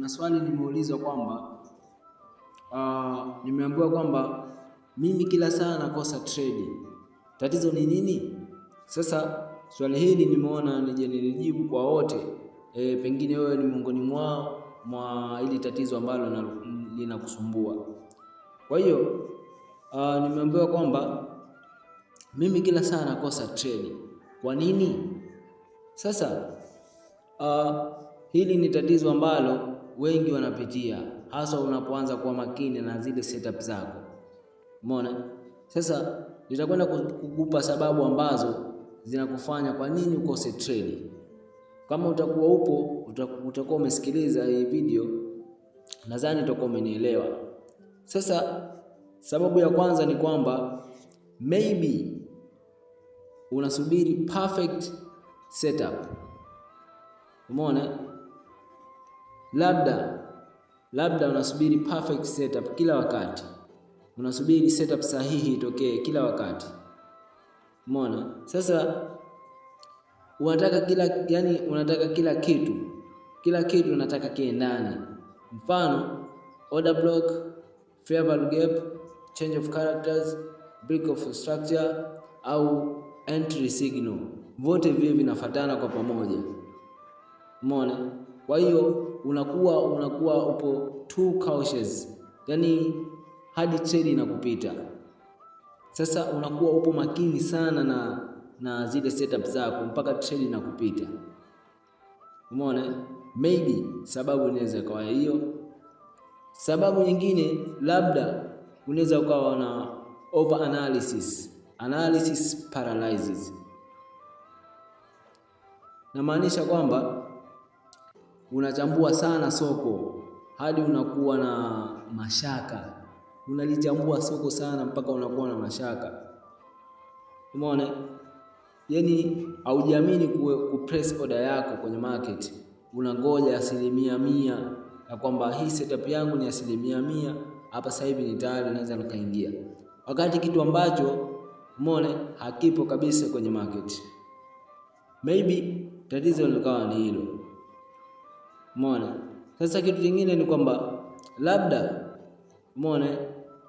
Kuna swali nimeulizwa kwamba nimeambiwa kwamba mimi kila saa nakosa trade. Tatizo ni nini? Sasa swali hili nimeona nije nilijibu kwa wote. Pengine wewe ni miongoni mwao mwa hili tatizo ambalo linakusumbua. Kwa hiyo nimeambiwa kwamba mimi kila saa nakosa trade. Kwa nini? Sasa hili ni tatizo ambalo wengi wanapitia, hasa unapoanza kuwa makini na zile setup zako. Umeona? Sasa nitakwenda kukupa sababu ambazo zinakufanya kwa nini ukose trade. Kama utakuwa upo utakuwa umesikiliza hii video, nadhani utakuwa umenielewa. Sasa sababu ya kwanza ni kwamba maybe unasubiri perfect setup. Umeona? Labda unasubiri perfect setup kila wakati, unasubiri setup sahihi itokee kila wakati. Umeona? Sasa unataka kila, yani unataka kila kitu unataka kiendane. Mfano order block, fair value gap, change of characters, break of structure au entry signal, vote vile vinafatana kwa pamoja. Umeona? Kwa hiyo unakuwa upo too cautious, yani hadi trade inakupita. Sasa unakuwa upo makini sana na zile setup zako mpaka trade inakupita. Umeona? Maybe sababu inaweza ikawa hiyo. Sababu nyingine labda unaweza ukawa na over analysis, analysis paralysis. Namaanisha kwamba unachambua sana soko hadi unakuwa na mashaka, unalichambua soko sana mpaka unakuwa na mashaka. Umeona? Yaani haujiamini ku press order yako kwenye market, unangoja 100% ya kwamba hii setup yangu ni 100%, hapa sasa hivi ni tayari naweza nikaingia, wakati kitu ambacho umeona hakipo kabisa kwenye market. Maybe tatizo likawa ni hilo. Umeona? Sasa kitu kingine ni kwamba labda umeona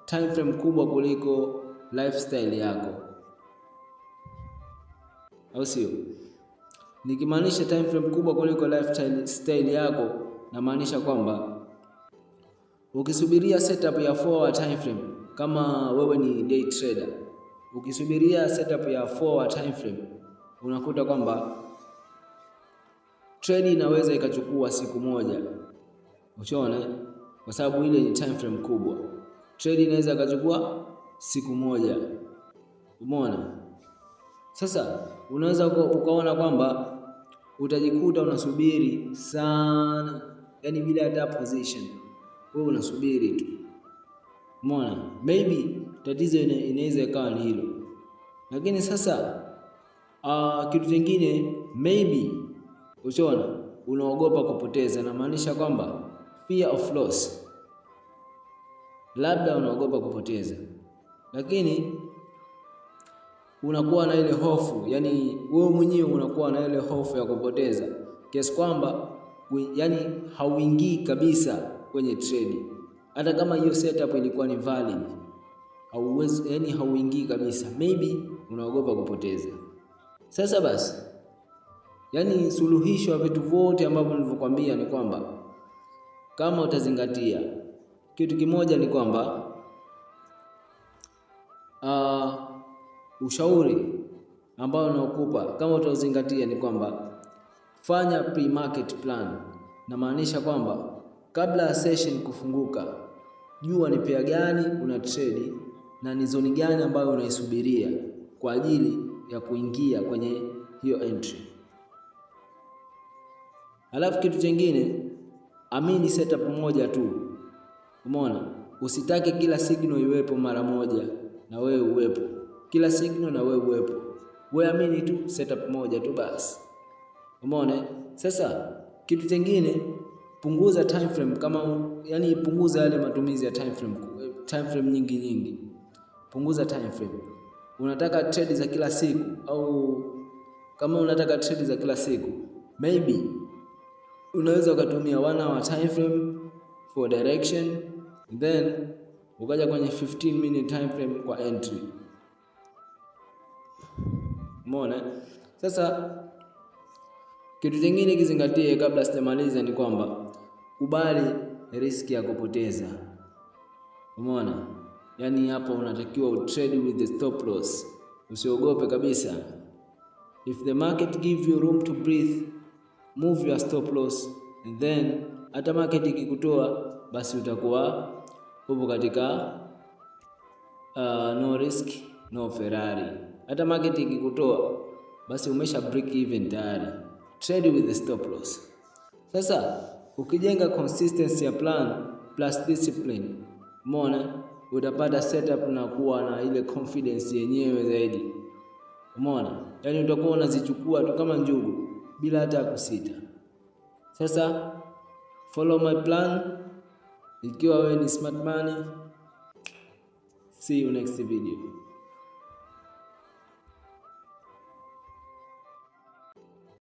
time frame kubwa kuliko lifestyle yako, au sio? Nikimaanisha time frame kubwa kuliko lifestyle style yako, namaanisha kwamba ukisubiria setup ya 4 hour time frame, kama wewe ni day trader, ukisubiria setup ya 4 hour time frame unakuta kwamba trade inaweza ikachukua siku moja, ushaona, kwa sababu ile ni time frame kubwa. Trade inaweza ikachukua siku moja, umeona. Sasa unaweza ukaona kwamba utajikuta unasubiri sana, yani bila hata position, wewe unasubiri tu, umeona. Maybe tatizo inaweza ikawa ni hilo, lakini sasa kitu kingine maybe ushaona unaogopa kupoteza, namaanisha kwamba fear of loss, labda unaogopa kupoteza, lakini unakuwa na ile hofu, yani wewe mwenyewe unakuwa na ile hofu ya kupoteza kiasi kwamba yani hauingii kabisa kwenye trade, hata kama hiyo setup ilikuwa ni valid, hauwezi, yani hauingii kabisa, maybe unaogopa kupoteza. Sasa basi, yani suluhisho ya vitu vyote ambavyo nilivyokuambia ni kwamba kama utazingatia kitu kimoja ni kwamba ushauri ambao nakupa kama utazingatia ni kwamba fanya pre-market plan. Namaanisha kwamba kabla ya session kufunguka, jua ni pair gani una trade na ni zone gani ambayo unaisubiria kwa ajili ya kuingia kwenye hiyo entry. Alafu kitu chengine, amini setup moja tu. Umeona, usitake kila signal iwepo mara moja na wewe uwepo, kila signal na wewe uwepo. Wewe amini tu setup moja tu basi. Umeona? Sasa kitu chengine, punguza time frame kama, yani punguza yale matumizi ya time frame nyingi nyingi. Punguza time frame. Unataka trade za kila siku au kama unataka trade za kila siku, maybe Unaweza ukatumia 1 hour time frame for direction, then ukaja kwenye 15 minute time frame kwa entry. Umeona? Sasa kitu kingine kizingatie kabla sijamaliza ni kwamba kubali risk ya kupoteza. Umeona? Yaani hapa unatakiwa utrade with the stop loss, usiogope kabisa. If the market give you room to breathe, move your stop loss and then hata market ikikutoa basi utakuwa upo katika no risk, no Ferrari. Hata market ikikutoa basi umesha break even tayari. Trade with the stop loss. Sasa ukijenga consistency ya plan plus discipline, umeona, utapata setup na kuwa na ile confidence yenyewe zaidi. Umeona, yaani utakuwa unazichukua tu kama njugu bila hata kusita. Sasa follow my plan. Ikiwa wewe ni smart money, see you next video.